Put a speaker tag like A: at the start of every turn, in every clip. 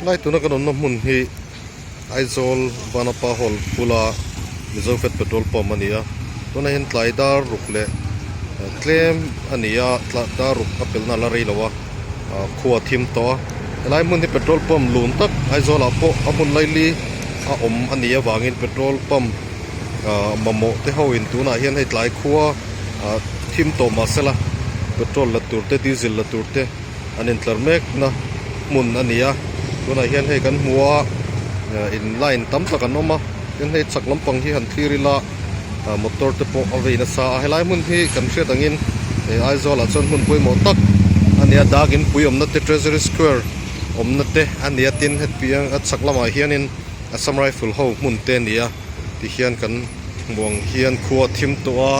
A: Helai tuna kan awmna hmun hi Aizawl Vanapa Hall bula Mizo Fed Petrol Pump a ni a, tunah hian tlai dar ruk leh tlem a ni a, dar ruk a pelhna a la rei lo a, khua a thim tawh a, helai hmun hi petrol pump lun tak Aizawlah pawh a hmun laili a awm a nih avangin petrol pump ah mamawh te ho in tunah hian hei tlai khua ah thim tawh mah sela petrol la tur te diesel la tur te an intlar mek na hmun a ni a tunah hian hei kan hmu a in line tam tak an awm a tin hei chhak lampang hi han thlir ila ah motor te pawh a vei nasa a helai hmun hi kan hriat angin he Aizawl ah chuan hmun pawimawh tak a ni a dak inpui awmna te treasury square awmna te a ni a tin hetiang a chhak lamah hianin Assam rifle ho hmun te a ni a tihian kan hmuh ang hian khua a thim tawh a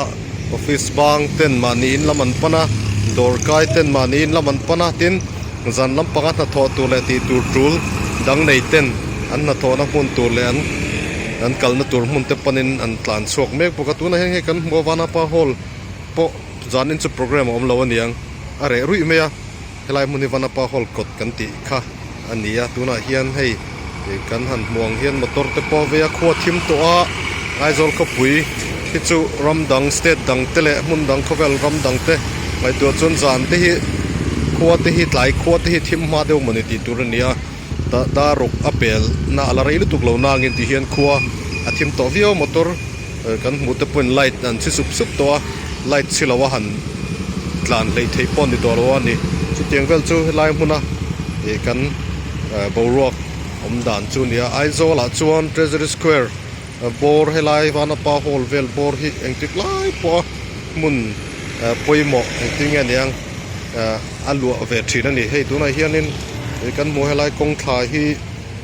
A: office bang ten mahni in lam an pan a dawr kai ten mahni in lam an pan a tin zan lampanga hnathawh tur leh tih tur tul dang nei ten an hnathawhna hmun tur leh an an kalna tur hmun te panin an tlan chhuak mek bawk a tunah hian hei kan hmuh a Vanapa hall pawh zanin chu programme a awm lo aniang a reh ruih mai a. Helai hmun hi Vanapa Hall kawt kan tih kha a ni a, tunah hian hei kan han hmuh ang hian motor te pawh a vei a, khua thim tawh a, Aizawl khawpui hi chu ram dang state dang te leh hmun dang khawvel ram dang te ngaihtuah chuan zan te hi khua te hi tlai khua te hi thim hma deuh mawni tih tur a ni a, dar ruk a pel na a la rei lutuk lo nangin ti hian khua a thim tawh viau a motor. Kan hmuh te pawhin light an chhi sup sup tawh a, light chhi lo a han tlan hleih theih pawh a ni tawh lo a ni. Chutiang vel chu helai hmuna ih kan boruak awm dan chu a ni a. Aizawl ah chuan Treasury Square bawr helai Vanapa Hall vel bawr hi engtik lai pawha hmun pawimawh engtin nge niang a luah ve thin a ni. Hei tunah hianin kan hmuh helai kawng thla hi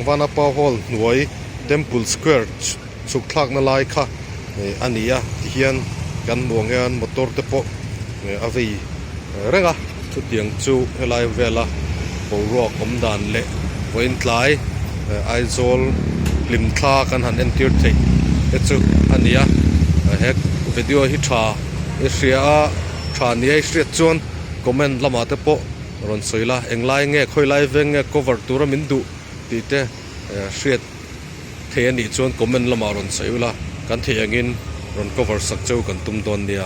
A: Vanapa Hall hnuai Temple Square chhuk thlakna lai kha a ni a tihian kan hmuh ang hian motor te pawh a vei reng a chutiang chu helai vela boruak awm dan leh vawiin tlai Aizawl hlim thla kan han entir theih te chu a ni a he video hi tha i hria a tha nia i hriat chuan comment lamah te pawh rawn sawi la englai nge khawilai veng nge cover tura min duh tih te hriat. Thei anih chuan comment lamah rawn sawi ula, kan theih angin rawn cover sak cheu kan tum dawn nia.